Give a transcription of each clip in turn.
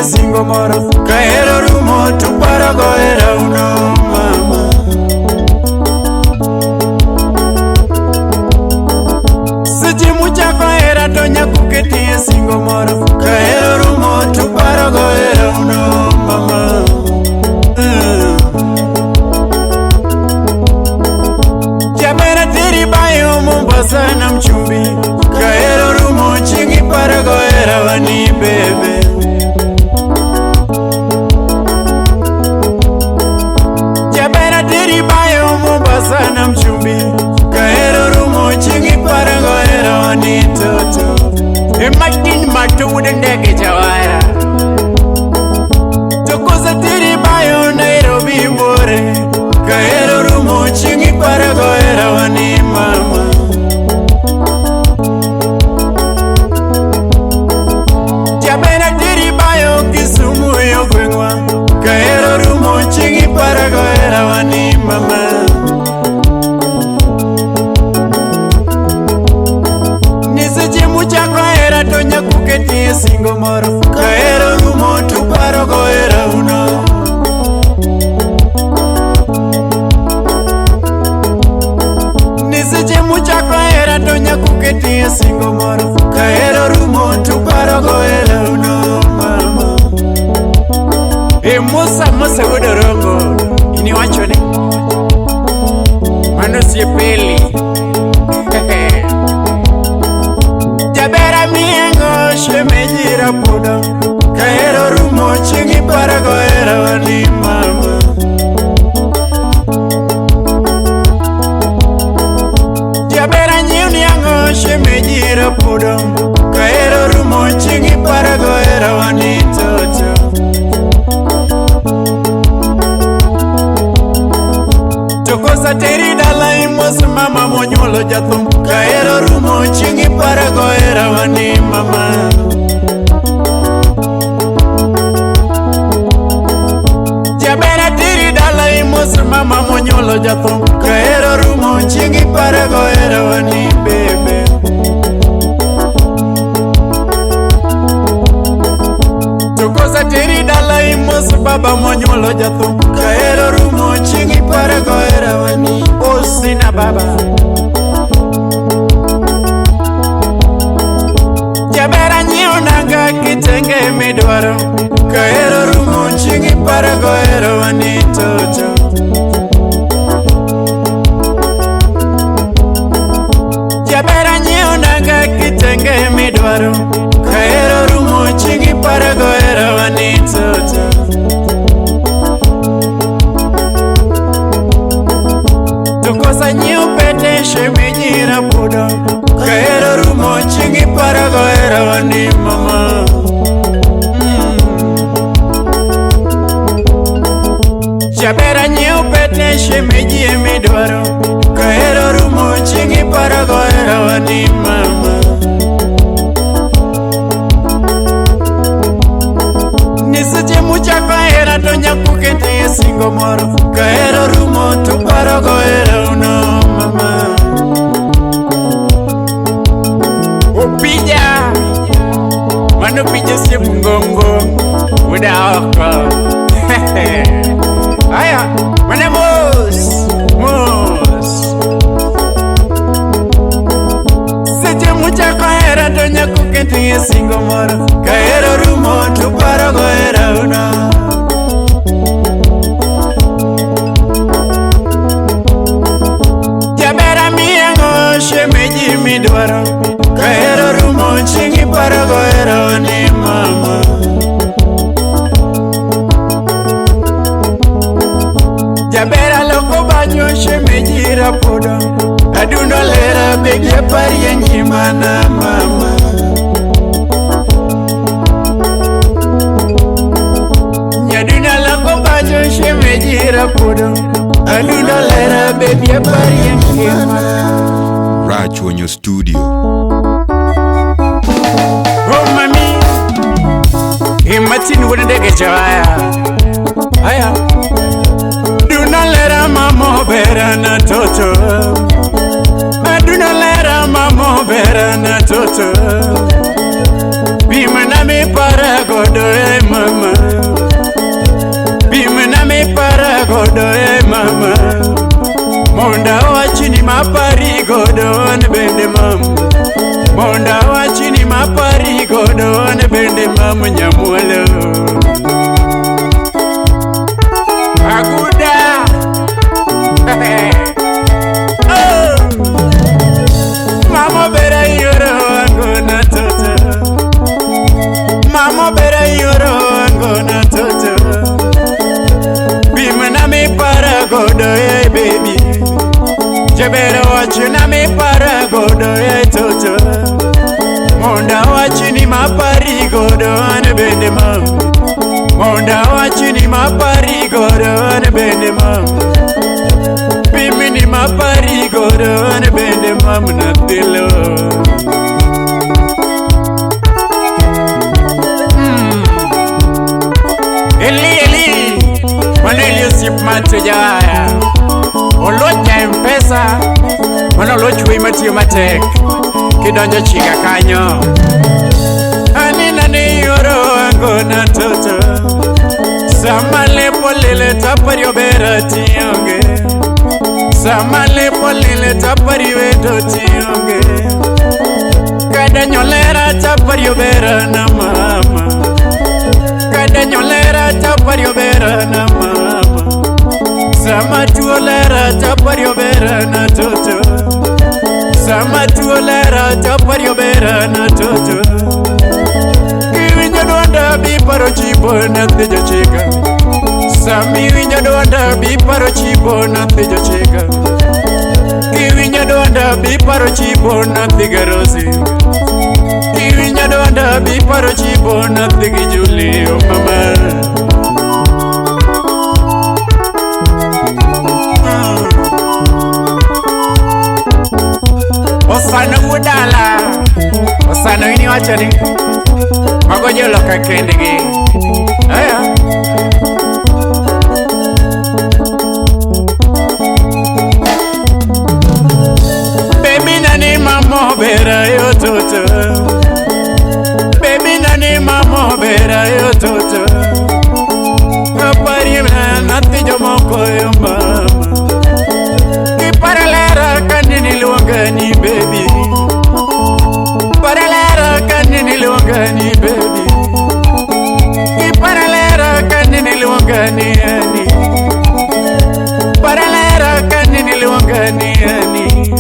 ketie singo moro. Kahero rumo to parogo hera uno mama. Seche muchako hera to nyaka uketie singo moro. Kahero rumo to parogo hera uno mama. Jabera teri bayo Mombasa na mchumbi. Kahero rumo chieng' iparago hera wani bebe. Jabera teri bayo Mombasa na mchumbi. Kahero rumo chieng' iparago hera wani toto. Martin Mato wuod ndege jawaya. Tokoza teri bayo Nairobi bore. Kahero rumo chieng' iparago hera wani mama. Jabera teri bayo Kisumu yo gweng'wa. Kahero rumo chieng' iparago hera wani mama. Ni seche muchako hera to nyaka uketie singo moro. Kahero rumo to uparogo hera uno. Ni seche muchako hera to nyaka uketie singo moro. Kahero rumo to uparogo hera uno mama. E Musa Musa wuod Orongo, in iwacho ni mano osiepeli. Jabera miengo shemeji rapudo. Kahero rumo chieng' iparago hera wani mama. Jabera nyiewni ang'o shemeji rapudo. Kahero rumo chieng' iparago hera wani toto. Tokosa teri dala imos mama monyuolo jathum. Kahero rumo chieng' iparago hera wani mama. Jabera teri dala imos mama monyuolo jathum. Kahero rumo chieng' iparago hera wani bebe. Tokosa teri dala imos baba monyuolo jathum. Kahero rumo chieng' iparago hera wani osina baba. Jabera nyiewo nanga kitenge midwaro. Kahero rumo chieng' iparago hera wani toto. Jabera nyiewo nanga kitenge midwaro. Kahero rumo chieng' iparago hera wani toto. Tokosa nyiewo pete shemeji rapudo. Kahero rumo chieng' iparago hera wani mama. Jabera nyiewo pete shemeji emidwaro. Kahero rumo chieng' iparago hera wani mama. Ni seche muchako hera to nyaka uketie singo moro. Kahero rumo to uparogo hera uno mama. Opija, mano pija osiep ngongo, wuoda oko. Aya, mana mos, mos. Seche muchako hera to nyaka uketie singo moro. Kahero rumo to uparogo hera uno. Jabera miengo shemeji midwaro. Kahero rumo chieng' iparago hera wani mama. Jabera loko banyo shemeji rapudo. Adundo lera bedi aparie ngimana mama. Nyaduna loko banyo shemeji rapudo. Adundo lera bedi aparie ngimana. Rachuonyo Studio. Oh mami, Martin wuod ndege jawaya. Aya, Duna lera mamo bera na toto. Aduna lera mamo bera na toto. Bima na mi mipara godo e mama. Pimna mipara godo e mama. Monda wachini mapari godo an bende mama. Monda wachini mapari godo an bende mama nyamwalo. Aguda. Oh. Mama bera yoro angona toto. Mama bera yoro angona toto. Bimna mi para godo eh baby. Jebera wachina mi para godo eh toto. Monda wachini mapari godo an bende mama. Monda wachini mapari godo an bende mama. Bimini mapari godo an bende mama na tilo. Eli eli Maneli osip matujaya. Olocha M-Pesa. Mano oloch matiyo matek. Kidonjo chiga kanyo. Anina ni yoro angona toto. Sama lepo lile tapari obera tionge. Sama lepo lile tapari wedo tionge. Kada nyolera tapari obera na mama. Kada nyolera tapari obera na mama. Sama tuolera tapari obera na toto. Sama tuolera tapari obera na toto. Kiwinjo dwonda biparo chibo nyathi jochika. Sami winjo dwonda biparo chibo nyathi jochika. Kiwinjo dwonda biparo chibo nyathi garosi. Kiwinjo dwonda biparo chibo nyathi gi Julio mama. Osano wuodala. Osano ini wacho ni mago joloka kendgi. Aya. Baby nani mama bera yo toto. Baby nani mama bera yo toto. Apari na nati jomoko yo mama. Kiparalera kanini luonga ni baby. Paralera kanini luonga ni baby. Kiparalera kanini luonga ni ani. Paralera kanini luonga ni ani.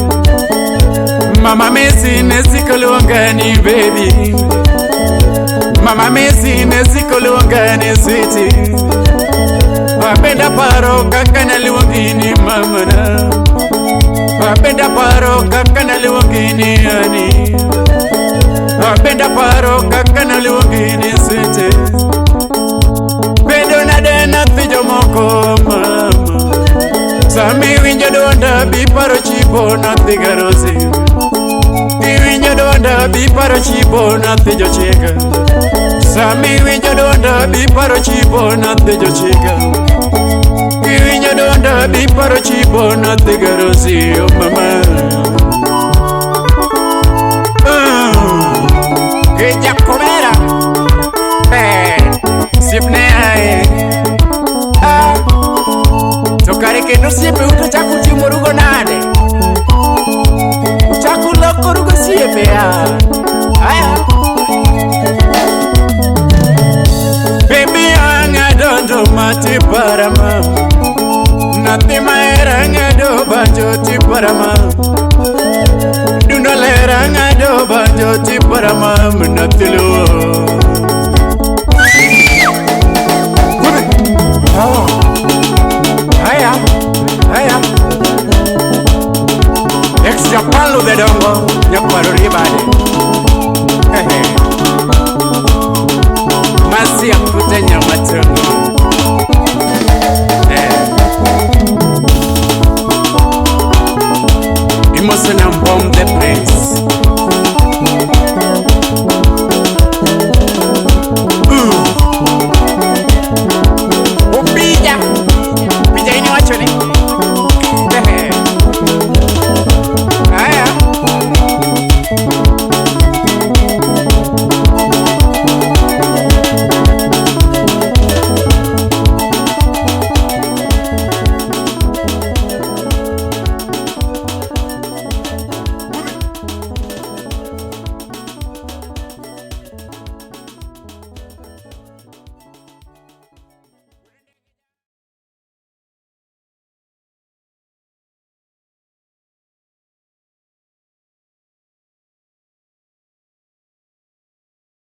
Mama Messi nesiko luonga ni baby. Mama Messi nesiko luonga ni sweetie. Wapenda paro kaka naluongi ni mama na. Wapenda paro kaka naluongi ni ani. Wapenda paro kaka naluongi ni sweetie. Bedo nade nyathi jomoko mama. Sami winjo dwonda biparo chibo nyathi garosi. Iwinjo dwonda biparo chibo nyathi jochika. Sami winjo dwonda biparo chibo nyathi jochika. Iwinjo dwonda biparo chibo nyathi garosi oh mama. Gijakomera. Sipne ae. Ah. To kare kendo osiepe uto chako timorugo nade? Uchako lokorugo osiepe ya. Aya. Baby ang'ado mati parama. Nathi mahera ng'ado banjo ti parama. Dundo lera ng'ado banjo ti parama nathi luo. Oh. Aya, aya. Ex Japan de dongo, nyakwaro ribade. Masi akute nyamatungu. Imosena Mbom the Prince.